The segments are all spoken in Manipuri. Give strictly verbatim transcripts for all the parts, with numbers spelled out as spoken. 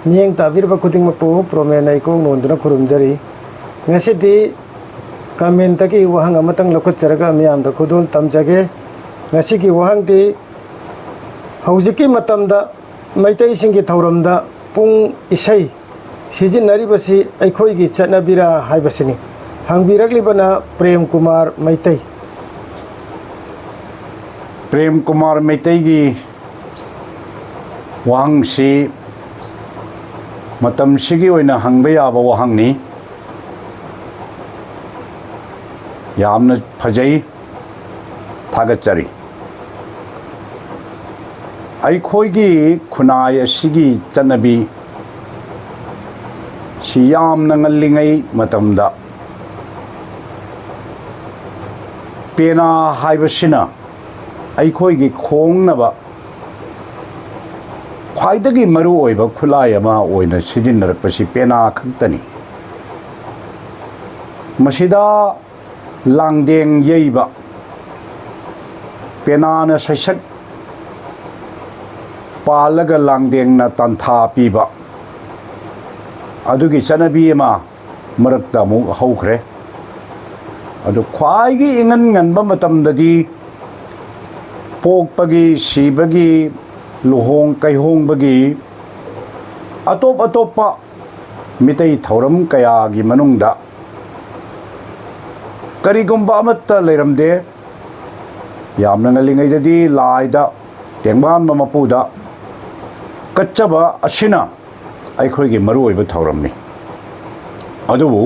ꯃꯤꯠꯌꯦꯡ ꯇꯥꯕꯤꯔꯤꯕ ꯈꯨꯗꯤꯡꯃꯛꯄꯨ ꯄ꯭ꯔꯣꯃꯦꯟ ꯑꯩꯀꯣꯛ ꯅꯣꯟꯗꯨꯅ ꯈꯨꯔꯨꯝꯖꯔꯤ꯫ ꯉꯁꯤꯗꯤ ꯀꯃꯦꯟꯇꯒꯤ ꯋꯥꯍꯪ ꯑꯃꯇꯪ ꯂꯧꯈꯠꯆꯔꯒ ꯃꯤꯌꯥꯝꯗ ꯈꯨꯗꯣꯜ ꯇꯝꯖꯒꯦ꯫ ꯉꯁꯤꯒꯤ ꯋꯥꯍꯪꯗꯤ, ꯍꯧꯖꯤꯛꯀꯤ ꯃꯇꯝꯗ ꯃꯩꯇꯩꯁꯤꯡꯒꯤ ꯊꯧꯔꯝꯗ ꯄꯨꯡ ꯏꯁꯩ ꯁꯤꯖꯤꯟꯅꯔꯤꯕꯁꯤ ꯑꯩꯈꯣꯏꯒꯤ ꯆꯠꯅꯕꯤꯔꯥ ꯍꯥꯏꯕꯁꯤꯅꯤ꯫ ꯍꯪꯕꯤꯔꯛꯂꯤꯕꯅ ꯄ꯭ꯔꯦꯝ ꯀꯨꯃꯥꯔ ꯃꯩꯇꯩ꯫ ꯄ꯭ꯔꯦꯝ ꯀꯨꯃꯥꯔ ꯃꯩꯇꯩꯒꯤ ꯋꯥꯍꯪꯁꯤ ꯃꯇꯝꯁꯤꯒꯤ ꯑꯣꯏꯅ ꯍꯪꯕ ꯌꯥꯕ ꯋꯥꯍꯪꯅꯤ꯫ ꯌꯥꯝꯅ ꯐꯖꯩ, ꯊꯥꯒꯠꯆꯔꯤ꯫ ꯑꯩꯈꯣꯏꯒꯤ ꯈꯨꯟꯅꯥꯏ ꯑꯁꯤꯒꯤ ꯆꯠꯅꯕꯤ ꯁꯤ ꯌꯥꯝꯅ ꯉꯜꯂꯤꯉꯩ ꯃꯇꯝꯗ ꯄꯦꯅꯥ ꯍꯥꯏꯕꯁꯤꯅ ꯑꯩꯈꯣꯏꯒꯤ ꯈꯣꯡꯅꯕ ꯈ꯭ꯋꯥꯏꯗꯒꯤ ꯃꯔꯨ ꯑꯣꯏꯕ ꯈꯨꯠꯂꯥꯏ ꯑꯃ ꯑꯣꯏꯅ ꯁꯤꯖꯤꯟꯅꯔꯛꯄꯁꯤ ꯄꯦꯅꯥ ꯈꯛꯇꯅꯤ꯫ ꯃꯁꯤꯗ ꯂꯥꯡꯗꯦꯡ ꯌꯩꯕ, ꯄꯦꯅꯥꯅ ꯁꯩꯁꯛ ꯄꯥꯜꯂꯒ ꯂꯥꯡꯗꯦꯡꯅ ꯇꯥꯟꯊꯥ ꯄꯤꯕ, ꯑꯗꯨꯒꯤ ꯆꯠꯅꯕꯤ ꯑꯃ ꯃꯔꯛꯇ ꯑꯃꯨꯛ ꯍꯧꯈ꯭ꯔꯦ꯫ ꯑꯗꯨ ꯈ꯭ꯋꯥꯏꯒꯤ ꯏꯉꯟ ꯉꯟꯕ ꯃꯇꯝꯗꯗꯤ ꯄꯣꯛꯄꯒꯤ, ꯁꯤꯕꯒꯤ, ꯂꯨꯍꯣꯡ ꯀꯩꯍꯣꯡꯕꯒꯤ, ꯑꯇꯣꯞ ꯑꯇꯣꯞꯄ ꯃꯤꯇꯩ ꯊꯧꯔꯝ ꯀꯌꯥꯒꯤ ꯃꯅꯨꯡꯗ ꯀꯔꯤꯒꯨꯝꯕ ꯑꯃꯠꯇ ꯂꯩꯔꯝꯗꯦ꯫ ꯌꯥꯝꯅ ꯉꯜꯂꯤꯉꯩꯗꯗꯤ ꯂꯥꯏꯗ, ꯇꯦꯡꯕꯥꯟꯕ ꯃꯄꯨꯗ ꯀꯠꯆꯕ ꯑꯁꯤꯅ ꯑꯩꯈꯣꯏꯒꯤ ꯃꯔꯨꯑꯣꯏꯕ ꯊꯧꯔꯝꯅꯤ꯫ ꯑꯗꯨꯕꯨ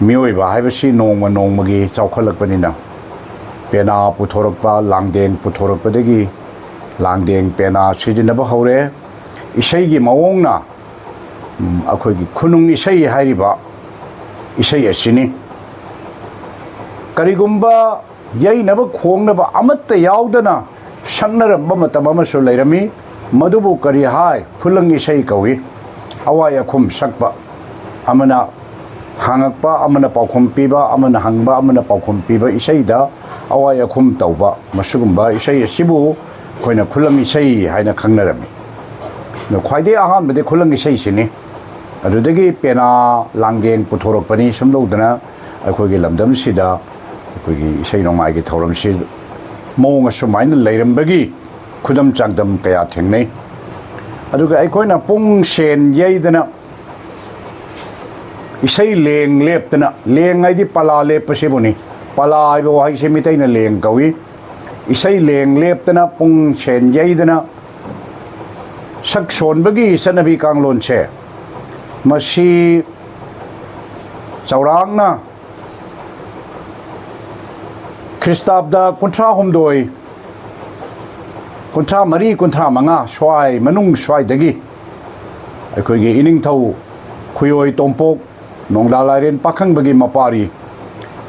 ꯃꯤꯑꯣꯏꯕ ꯍꯥꯏꯕꯁꯤ ꯅꯣꯡꯃ ꯅꯣꯡꯃꯒꯤ ꯆꯥꯎꯈꯠꯂꯛꯄꯅꯤꯅ ꯄꯦꯅꯥ ꯄꯨꯊꯣꯔꯛꯄ, ꯂꯥꯡꯗꯦꯡ ꯄꯨꯊꯣꯔꯛꯄꯗꯒꯤ ꯂꯥꯡꯗꯦꯡ ꯄꯦꯅꯥ ꯁꯤꯖꯤꯟꯅꯕ ꯍꯧꯔꯦ꯫ ꯏꯁꯩꯒꯤ ꯃꯑꯣꯡꯅ, ꯎꯝ, ꯑꯩꯈꯣꯏꯒꯤ ꯈꯨꯅꯨꯡ ꯏꯁꯩ ꯍꯥꯏꯔꯤꯕ ꯏꯁꯩ ꯑꯁꯤꯅꯤ꯫ ꯀꯔꯤꯒꯨꯝꯕ ꯌꯩꯅꯕ ꯈꯣꯡꯅꯕ ꯑꯃꯠꯇ ꯌꯥꯎꯗꯅ ꯁꯛꯅꯔꯝꯕ ꯃꯇꯝ ꯑꯃꯁꯨ ꯂꯩꯔꯝꯃꯤ꯫ ꯃꯗꯨꯕꯨ ꯀꯔꯤ ꯍꯥꯏ? ꯈꯨꯂꯪ ꯏꯁꯩ ꯀꯧꯏ꯫ ꯑꯋꯥꯏ ꯑꯈꯨꯝ ꯁꯛꯄ, ꯑꯃꯅ ꯍꯪꯉꯛꯄ, ꯑꯃꯅ ꯄꯥꯎꯈꯨꯝ ꯄꯤꯕ, ꯑꯃꯅ ꯍꯪꯕ, ꯑꯃꯅ ꯄꯥꯎꯈꯨꯝ ꯄꯤꯕ, ꯏꯁꯩꯗ ꯑꯋꯥꯏ ꯑꯈꯨꯝ ꯇꯧꯕ, ꯃꯁꯤꯒꯨꯝꯕ ꯏꯁꯩ ꯑꯁꯤꯕꯨ ꯑꯩꯈꯣꯏꯅ ꯈꯨꯂꯪ ꯏꯁꯩ ꯍꯥꯏꯅ ꯈꯪꯅꯔꯝꯃꯤ꯫ ꯈ꯭ꯋꯥꯏꯗꯒꯤ ꯑꯍꯥꯟꯕꯗꯤ ꯈꯨꯂꯪ ꯏꯁꯩꯁꯤꯅꯤ꯫ ꯑꯗꯨꯗꯒꯤ ꯄꯦꯅꯥ, ꯂꯥꯡꯗꯦꯡ ꯄꯨꯊꯣꯔꯛꯄꯅꯤ꯫ ꯁꯨꯝ ꯇꯧꯗꯅ ꯑꯩꯈꯣꯏꯒꯤ ꯂꯝꯗꯝꯁꯤꯗ ꯑꯩꯈꯣꯏꯒꯤ ꯏꯁꯩ ꯅꯣꯡꯃꯥꯏꯒꯤ ꯊꯧꯔꯝꯁꯤ ꯃꯑꯣꯡ ꯑꯁꯨꯃꯥꯏꯅ ꯂꯩꯔꯝꯕꯒꯤ ꯈꯨꯗꯝ ꯆꯥꯡꯗꯝ ꯀꯌꯥ ꯊꯦꯡꯅꯩ꯫ ꯑꯗꯨꯒ ꯑꯩꯈꯣꯏꯅ ꯄꯨꯡ ꯁꯦꯟ ꯌꯩꯗꯅ ꯏꯁꯩ ꯂꯦꯡ ꯂꯦꯞꯇꯅ, ꯂꯦꯡ ꯍꯥꯏꯗꯤ ꯄꯂꯥ ꯂꯦꯞꯄꯁꯤꯕꯨꯅꯤ꯫ ꯄꯂꯥ ꯍꯥꯏꯕ ꯋꯥꯍꯩꯁꯦ ꯃꯤꯇꯩꯅ ꯂꯦꯡ ꯀꯧꯏ꯫ ꯏꯁꯩ ꯂꯦꯡ ꯂꯦꯞꯇꯅ, ꯄꯨꯡ ꯁꯦꯟ ꯌꯩꯗꯅ ꯁꯛ ꯁꯣꯟꯕꯒꯤ ꯆꯠꯅꯕꯤ ꯀꯥꯡꯂꯣꯟꯁꯦ, ꯃꯁꯤ ꯆꯥꯎꯔꯥꯛꯅ ꯈ꯭ꯔꯤꯁꯇꯥꯕꯗ ꯀꯨꯟꯊ꯭ꯔꯥ ꯍꯨꯝꯗꯣꯏ, ꯀꯨꯟꯊ꯭ꯔꯥ ꯃꯔꯤ, ꯀꯨꯟꯊ꯭ꯔꯥ ꯃꯉꯥ ꯁ꯭ꯋꯥꯏ ꯃꯅꯨꯡ ꯁ꯭ꯋꯥꯏꯗꯒꯤ ꯑꯩꯈꯣꯏꯒꯤ ꯏꯅꯤꯡꯊꯧ ꯈꯨꯌꯣꯏ ꯇꯣꯝꯄꯣꯛ, ꯅꯣꯡꯗꯥ ꯂꯥꯏꯔꯦꯟ ꯄꯥꯈꯪꯕꯒꯤ ꯃꯄꯥꯔꯤ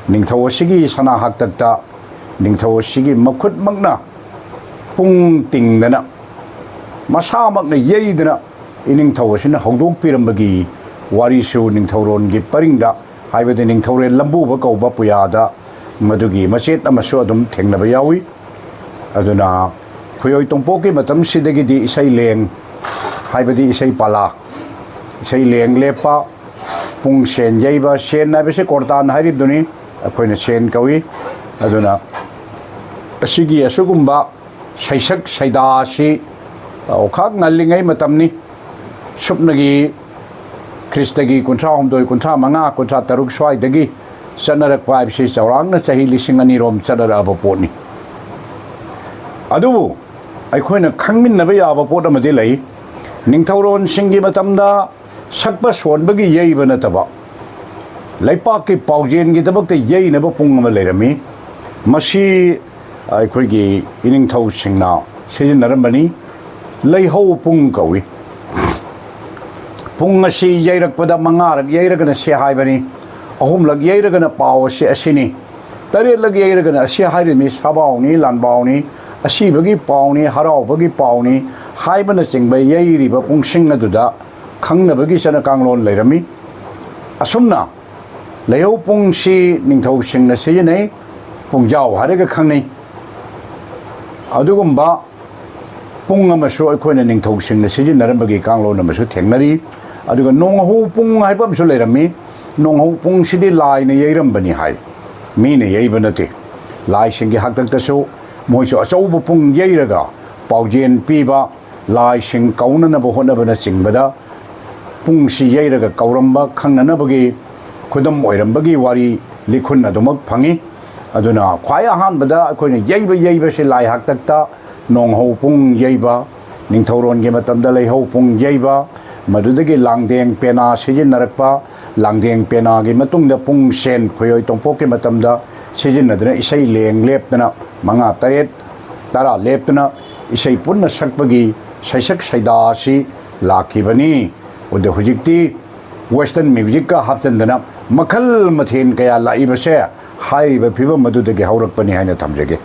ꯅꯤꯡꯊꯧ ꯑꯁꯤꯒꯤ ꯁꯅꯥ ꯍꯥꯛꯇꯛꯇ ꯅꯤꯡꯊꯧ ꯑꯁꯤꯒꯤ ꯃꯈꯨꯠꯃꯛꯅ ꯄꯨꯡ ꯇꯤꯡꯗꯅ ꯃꯁꯥꯃꯛꯅ ꯌꯩꯗꯅ ꯏꯅꯤꯡꯊꯧ ꯑꯁꯤꯅ ꯍꯧꯗꯣꯛꯄꯤꯔꯝꯕꯒꯤ ꯋꯥꯔꯤꯁꯨ ꯅꯤꯡꯊꯧꯔꯣꯟꯒꯤ ꯄꯔꯤꯡꯗ, ꯍꯥꯏꯕꯗꯤ ꯅꯤꯡꯊꯧꯔꯦꯜ ꯂꯝꯕꯨꯕ ꯀꯧꯕ ꯄꯨꯌꯥꯗ ꯃꯗꯨꯒꯤ ꯃꯆꯦꯠ ꯑꯃꯁꯨ ꯑꯗꯨꯝ ꯊꯦꯡꯅꯕ ꯌꯥꯎꯏ꯫ ꯑꯗꯨꯅ ꯈꯨꯌꯣꯏ ꯇꯣꯝꯄꯣꯛꯀꯤ ꯃꯇꯝꯁꯤꯗꯒꯤꯗꯤ ꯏꯁꯩ ꯂꯦꯡ, ꯍꯥꯏꯕꯗꯤ ꯏꯁꯩ ꯄꯥꯂꯥ, ꯏꯁꯩ ꯂꯦꯡ ꯂꯦꯞꯄ, ꯄꯨꯡ ꯁꯦꯟ ꯌꯩꯕ, ꯁꯦꯟ ꯍꯥꯏꯕꯁꯤ ꯀꯣꯔꯇꯥꯟ ꯍꯥꯏꯔꯤꯕꯗꯨꯅꯤ, ꯑꯩꯈꯣꯏꯅ ꯁꯦꯟ ꯀꯧꯏ꯫ ꯑꯗꯨꯅ ꯑꯁꯤꯒꯤ ꯑꯁꯤꯒꯨꯝꯕ ꯁꯩꯁꯛ ꯁꯩꯗꯥ ꯑꯁꯤ ꯑꯣꯈꯥꯛ ꯉꯜꯂꯤꯉꯩ ꯃꯇꯝꯅꯤ꯫ ꯁꯨꯞꯅꯒꯤ ꯈ꯭ꯔꯤꯁꯇꯒꯤ ꯀꯨꯟꯊ꯭ꯔꯥ ꯍꯨꯝꯗꯣꯏ, ꯀꯨꯟꯊ꯭ꯔꯥ ꯃꯉꯥ, ꯀꯨꯟꯊ꯭ꯔꯥ ꯇꯔꯨꯛ ꯁ꯭ꯋꯥꯏꯗꯒꯤ ꯆꯠꯅꯔꯛꯄ ꯍꯥꯏꯕꯁꯤ ꯆꯥꯎꯔꯥꯛꯅ ꯆꯍꯤ ꯂꯤꯁꯤꯡ ꯑꯅꯤ ꯔꯣꯝ ꯆꯠꯅꯔꯛꯑꯕ ꯄꯣꯠꯅꯤ꯫ ꯑꯗꯨꯕꯨ ꯑꯩꯈꯣꯏꯅ ꯈꯪꯃꯤꯟꯅꯕ ꯌꯥꯕ ꯄꯣꯠ ꯑꯃꯗꯤ ꯂꯩ꯫ ꯅꯤꯡꯊꯧꯔꯣꯟꯁꯤꯡꯒꯤ ꯃꯇꯝꯗ ꯁꯛꯄ ꯁꯣꯟꯕꯒꯤ ꯌꯩꯕ ꯅꯠꯇꯕ, ꯂꯩꯄꯥꯛꯀꯤ ꯄꯥꯎꯖꯦꯜꯒꯤꯗꯃꯛꯇ ꯌꯩꯅꯕ ꯄꯨꯡ ꯑꯃ ꯂꯩꯔꯝꯃꯤ꯫ ꯃꯁꯤ ꯑꯩꯈꯣꯏꯒꯤ ꯏꯅꯤꯡꯊꯧꯁꯤꯡꯅ ꯁꯤꯖꯤꯟꯅꯔꯝꯕꯅꯤ꯫ ꯂꯩꯍꯧ ꯄꯨꯡ ꯀꯧꯏ꯫ ꯄꯨꯡ ꯑꯁꯤ ꯌꯩꯔꯛꯄꯗ ꯃꯉꯥꯔꯛ ꯌꯩꯔꯒꯅ ꯁꯤ ꯍꯥꯏꯕꯅꯤ, ꯑꯍꯨꯝꯂꯛ ꯌꯩꯔꯒꯅ ꯄꯥꯎ ꯑꯁꯤ ꯑꯁꯤꯅꯤ, ꯇꯔꯦꯠꯂꯛ ꯌꯩꯔꯒꯅ ꯑꯁꯤ ꯍꯥꯏꯔꯤꯕꯅꯤ, ꯁꯥꯕꯥꯎꯅꯤ, ꯂꯥꯟꯕꯥꯎꯅꯤ, ꯑꯁꯤꯕꯒꯤ ꯄꯥꯎꯅꯤ, ꯍꯔꯥꯎꯕꯒꯤ ꯄꯥꯎꯅꯤ ꯍꯥꯏꯕꯅꯆꯤꯡꯕ ꯌꯩꯔꯤꯕ ꯄꯨꯡꯁꯤꯡ ꯑꯗꯨꯗ ꯈꯪꯅꯕꯒꯤ ꯆꯠꯅ ꯀꯥꯡꯂꯣꯟ ꯂꯩꯔꯝꯃꯤ꯫ ꯑꯁꯨꯝꯅ ꯂꯩꯍꯧ ꯄꯨꯡꯁꯤ ꯅꯤꯡꯊꯧꯁꯤꯡꯅ ꯁꯤꯖꯤꯟꯅꯩ, ꯄꯨꯡꯖꯥꯎ ꯍꯥꯏꯔꯒ ꯈꯪꯅꯩ꯫ ꯑꯗꯨꯒꯨꯝꯕ ꯄꯨꯡ ꯑꯃꯁꯨ ꯑꯩꯈꯣꯏꯅ ꯅꯤꯡꯊꯧꯁꯤꯡꯅ ꯁꯤꯖꯤꯟꯅꯔꯝꯕꯒꯤ ꯀꯥꯡꯂꯣꯟ ꯑꯃꯁꯨ ꯊꯦꯡꯅꯔꯤ꯫ ꯑꯗꯨꯒ ꯅꯣꯡꯍꯧ ꯄꯨꯡ ꯍꯥꯏꯕ ꯑꯃꯁꯨ ꯂꯩꯔꯝꯃꯤ꯫ ꯅꯣꯡꯍꯧ ꯄꯨꯡꯁꯤꯗꯤ ꯂꯥꯏꯅ ꯌꯩꯔꯝꯕꯅꯤ ꯍꯥꯏ, ꯃꯤꯅ ꯌꯩꯕ ꯅꯠꯇꯦ꯫ ꯂꯥꯏꯁꯤꯡꯒꯤ ꯍꯥꯛꯇꯛꯇꯁꯨ ꯃꯣꯏꯁꯨ ꯑꯆꯧꯕ ꯄꯨꯡ ꯌꯩꯔꯒ ꯄꯥꯎꯖꯦꯜ ꯄꯤꯕ, ꯂꯥꯏꯁꯤꯡ ꯀꯧꯅꯅꯕ ꯍꯣꯠꯅꯕꯅꯆꯤꯡꯕꯗ ꯄꯨꯡꯁꯤ ꯌꯩꯔꯒ ꯀꯧꯔꯝꯕ ꯈꯪꯅꯅꯕꯒꯤ ꯈꯨꯗꯝ ꯑꯣꯏꯔꯝꯕꯒꯤ ꯋꯥꯔꯤ ꯂꯤꯈꯨꯟ ꯑꯗꯨꯃꯛ ꯐꯪꯉꯤ꯫ ꯑꯗꯨꯅ ꯈ꯭ꯋꯥꯏ ꯑꯍꯥꯟꯕꯗ ꯑꯩꯈꯣꯏꯅ ꯌꯩꯕ ꯌꯩꯕꯁꯤ ꯂꯥꯏ ꯍꯥꯛꯇꯛꯇ ꯅꯣꯡꯍꯧ ꯄꯨꯡ ꯌꯩꯕ, ꯅꯤꯡꯊꯧꯔꯣꯟꯒꯤ ꯃꯇꯝꯗ ꯂꯩꯍꯧ ꯄꯨꯡ ꯌꯩꯕ, ꯃꯗꯨꯗꯒꯤ ꯂꯥꯡꯗꯦꯡ ꯄꯦꯅꯥ ꯁꯤꯖꯤꯟꯅꯔꯛꯄ, ꯂꯥꯡꯗꯦꯡ ꯄꯦꯅꯥꯒꯤ ꯃꯇꯨꯡꯗ ꯄꯨꯡ ꯁꯦꯟ ꯈꯣꯏꯑꯣꯏ ꯇꯣꯡꯄꯣꯛꯀꯤ ꯃꯇꯝꯗ ꯁꯤꯖꯤꯟꯅꯗꯨꯅ ꯏꯁꯩ ꯂꯦꯡ ꯂꯦꯞꯇꯅ ꯃꯉꯥ, ꯇꯔꯦꯠ, ꯇꯔꯥ ꯂꯦꯞꯇꯨꯅ ꯏꯁꯩ ꯄꯨꯟꯅ ꯁꯛꯄꯒꯤ ꯁꯩꯁꯛ ꯁꯩꯗꯥ ꯑꯁꯤ ꯂꯥꯛꯈꯤꯕꯅꯤ꯫ ꯑꯗꯨ ꯍꯧꯖꯤꯛꯇꯤ western musicꯀ ꯍꯥꯞꯆꯤꯟꯗꯅ ꯃꯈꯜ ꯃꯊꯦꯜ ꯀꯌꯥ ꯂꯥꯛꯏꯕꯁꯦ ꯍꯥꯏꯔꯤꯕ ꯐꯤꯕꯝ ꯑꯗꯨꯗꯒꯤ ꯍꯧꯔꯛꯄꯅꯤ ꯍꯥꯏꯅ ꯊꯝꯖꯒꯦ꯫